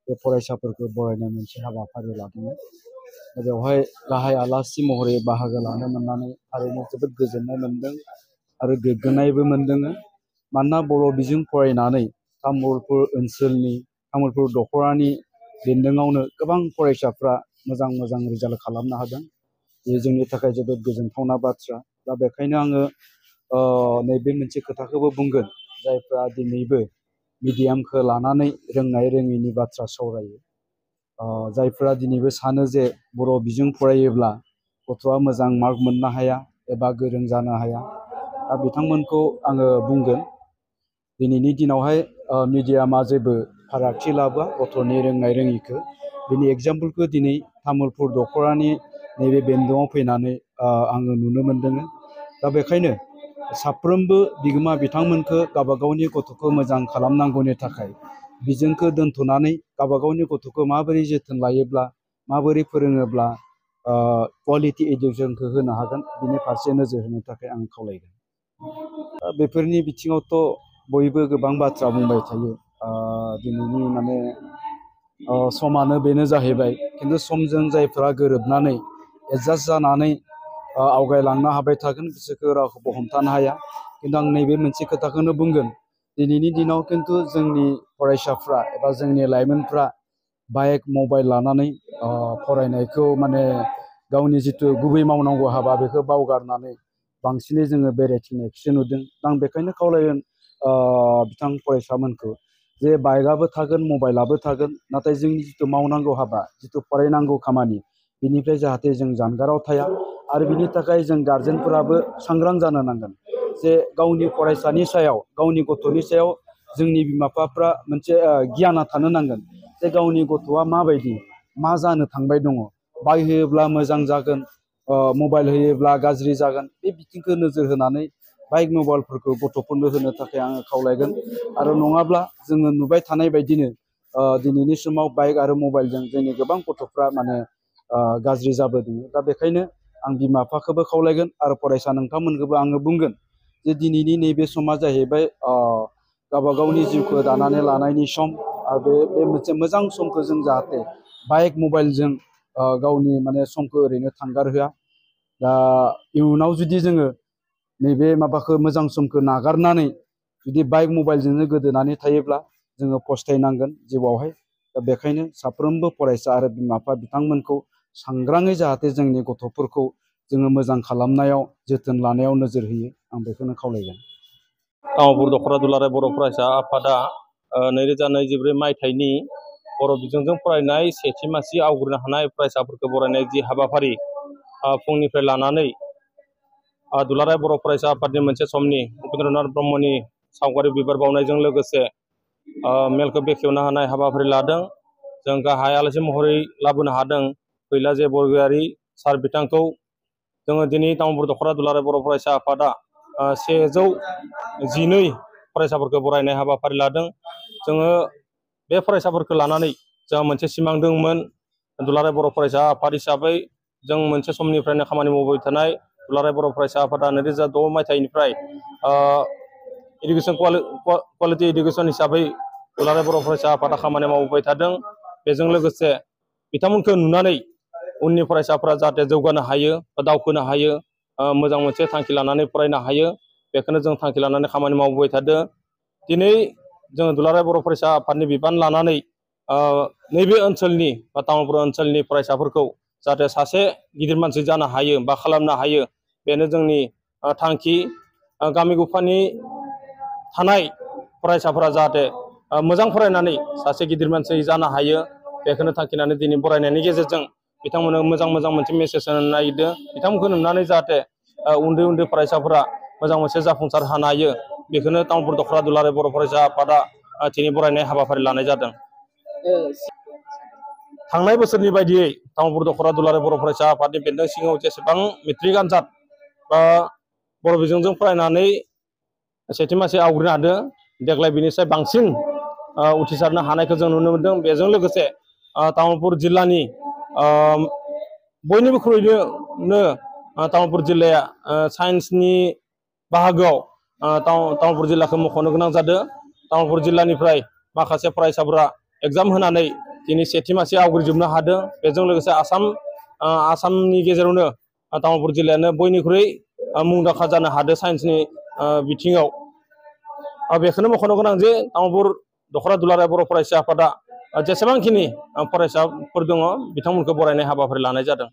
बे फरायसाफोरखौ बरायनाय मोनसे हाबाफारि लादोंमोन। बेवहाय गाहाय आलासि महरै बाहागो लानो मोननानै थारैनो जोबोद गोजोननाय मोनदों आरो गोग्गानायबो मोनदों। मानोना बर' बिजों फरायनानै तामुलपुर ओनसोलनि तामुलपुर दख'रानि बेन्दोङावनो गोबां फरायसाफ्रा मोजां मोजां रिजाल्ट खालामनो हादों। बे जोंनि थाखाय जोबोद गोजोनथावना बाथ्रा। दा बेखायनो आङो नैबे मोनसे खोथाखौबो बुंगोन, जायफ्रा दिनैबो मिडियामखौ लानानै रोंनाय रोङैनि बाथ्रा सावरायो, जायफ्रा दिनैबो सानो जे बर' बिजों फरायोब्ला गथ'आ मोजां मार्क मोननो हाया एबा गोरों जानो हाया, दा बिथांमोनखौ आङो बुंगोन दिनैनि दिनावहाय मिडियामा जेबो फारागथि लाबोआ गथ'नि रोंनाय रोङिखौ। बिनि एग्जाम्पोलखौ दिनै तामुलपुर दख'रानि नैबे बेन्दोङाव फैनानै आङो नुनो मोनदों। दा बेखायनो साफ्रोमबो बिगोमा बिथांमोनखौ गावबागावनि गथ'खौ मोजां खालामनांगौनि थाखाय बिजोंखौ दोनथ'नानै गावबागावनि गथ'खौ माबोरै जोथोन लायोब्ला माबोरै फोरोङोब्ला क्वालिटि इडुकेसनखौ होनो हागोन, बिनि फारसे नोजोर होनो थाखाय आं खावलायगोन। बेफोरनि बिथिङावथ' बयबो गोबां बाथ्रा बुंबाय थायो। दिनैनि माने समानो बेनो जाहैबाय, खिन्थु समजों जायफ्रा गोरोबनानै एडजास्ट जानानै आवगायलांनो हाबाय थागोन बिसोरखौ रावखौबो हमथानो हाया। खिन्थु आं नैबे मोनसे खोथाखौनो बुंगोन, दिनैनि दिनाव खिन्थु जोंनि फरायसाफ्रा एबा जोंनि लाइमोनफ्रा बाइक मबाइल लानानै फरायनायखौ माने गावनि जिथु गुबै मावनांगौ हाबा बेखौ बावगारनानै बांसिनै जोङो बेरायथिंनायखौसो नुदों। आं बेखायनो खावलायगोन बिथां फरायसामोनखौ जे बाइकआबो थागोन मबाइलाबो थागोन, नाथाय जोंनि जिथु मावनांगौ हाबा, जिथु फरायनांगौ खामानि, बिनिफ्राय जाहाथे जों जानगाराव थाया। आरो बिनि थाखाय जों गारजेनफोराबो सांग्रां जानो नांगोन जे गावनि फरायसानि सायाव, गावनि गथ'नि सायाव जोंनि बिमा बिफाफ्रा मोनसे गियाना थानो नांगोन जे गावनि गथ'आ माबायदि, मा जानो थांबाय दङ, बाइक होयोब्ला मोजां जागोन, मबाइल होयोब्ला गाज्रि जागोन, बे बिथिंखौ नोजोर होनानै बाइक मबाइलफोरखौ गथ'फोरनो होनो थाखाय आङो खावलायगोन। आरो नङाब्ला जोङो नुबाय थानाय बायदिनो दिनैनि समाव बाइक आरो मबाइलजों जोंनि गोबां गथ'फ्रा माने गाज्रि जाबोदों। दा बेखायनो आं बिमा बिफाखौबो खावलायगोन आरो फरायसा नोंथांमोनखौबो आङो बुंगोन जे दिनैनि नैबे समा जाहैबाय गावबागावनि जिउखौ दानानै लानायनि सम। आरो बे मोनसे मोजां समखौ जों जाहाथे बाइक मबाइलजों गावनि माने समखौ ओरैनो थांगारहोआ। दा इयुनाव जुदि जोङो नैबे माबाखौ मोजां समखौ नागारनानै जुदि बाइक मबाइलजोंनो गोदोनानै थायोब्ला जोङो फस्थायनांगोन जिउआवहाय। दा बेखायनो साफ्रोमबो फरायसा आरो बिमा बिफा बिथांमोनखौ सांग्राङै जाहाथे जोंनि गथ'फोरखौ जोङो मोजां खालामनायाव जोथोन लानायाव नोजोर होयो, आं बेखौनो खावलायगोन। तामुलपुर दख'रा दुलाराय बर' फरायसा आफादा 2024 मायथाइनि बर' बिजोंजों फरायनाय सेथि मासि आवग्रिनो हानाय फरायसाफोरखौ बरायनाय जि हाबाफारि फुंनिफ्राय लानानै दुलाराय बर' फरायसा आफादनि मोनसे समनि उपेन्द्रनाथ ब्रह्मनि सावगारि बिबार बावनायजों लोगोसे मेलखौ बेखेवनो हानाय हाबाफारि लादों। जों गाहाय आलासि महरै लाबोनो हादों फैलाजे बरगयारि सार बिथांखौ। जोङो दिनै तामुलपुर दख'रा दुलाराय बर' फरायसा आफादा 112 फरायसाफोरखौ बरायनाय हाबाफारि लादों। जोङो बे फरायसाफोरखौ लानानै जोंहा मोनसे सिमां दंमोन। दुलाराय बर' फरायसा आफाद हिसाबै जों मोनसे समनिफ्रायनो खामानि मावबाय थानाय दुलाराय बर' फरायसा आफादा 2006 मायथाइनिफ्राय इडुकेसन क्वालिटि इडुकेसन हिसाबै दुलाराय बर' फरायसा आफादा खामानि मावबाय थादों। बेजों लोगोसे बिथांमोनखौ नुनानै उननि फरायसाफोरा जाहाथे जौगानो हायो बा दावखोनो हायो, मोजां मोनसे थांखि लानानै फरायनो हायो, बेखौनो जों थांखि लानानै खामानि मावबाय थादों। दिनै जोङो दुलाराय बर' फरायसा आफादनि बिबान लानानै नैबे ओनसोलनि बा तामुलपुर ओनसोलनि फरायसाफोरखौ जाहाथे सासे गिदिर मानसि जानो हायो बा खालामनो हायो, बेनो जोंनि थांखि। गामि गफानि थानाय फरायसाफोरा जाहाथे मोजां फरायनानै सासे गिदिर मानसि जानो हायो, बेखौनो थांखिनानै दिनै बरायनायनि गेजेरजों बिथांमोननो मोजां मोनसे मेसेज होनो नागिरदों। बिथांमोनखौ नुनानै जाहाथे उन्दै उन्दै फरायसाफोरा मोजां मोनसे जाफुंसार होनो हायो, बेखौनो तामुलपुर दख'रा दुलाराय बर' फरायसा आफादा दिनै बरायनाय हाबाफारि लानाय जादों। थांनाय बोसोरनि बायदियै तामुलपुर दख'रा दुलाराय बर' फरायसा आफादनि बेन्दों सिङाव जेसेबां मेट्रिक आनजाद बा बर' बिजोंजों फरायनानै सेथि मासि आवग्रिनो हादों, देग्लाय बिनिफ्राय बांसिन उथ्रिसारनो हानायखौ जों नुनो मोनदों। बेजों लोगोसे तामुलपुर जिल्लानि बयनिख्रुइनो तामुलपुर जिल्लाया साइन्सनि बाहागोआव तामुलपुर जिल्लाखौ मख'नो गोनां जादों। तामुलपुर जिल्लानिफ्राय माखासे फरायसाफोरा एग्जाम होनानै दिनै सेथि मासि आवग्रिजोबनो हादों। बेजों लोगोसे आसामनि गेजेरावनो तामुलपुर जिल्लायानो बयनिख्रुइ मुंदांखा जानो हादों साइन्सनि बिथिङाव। बेखौनो मख'नो गोनां जे तामुलपुर दख'रा दुलाराय बर' फरायसा आफादा जेसेबांखिनि फरायसाफोर दङ बिथांमोनखौ बरायनाय हाबाफारि लानाय जादों।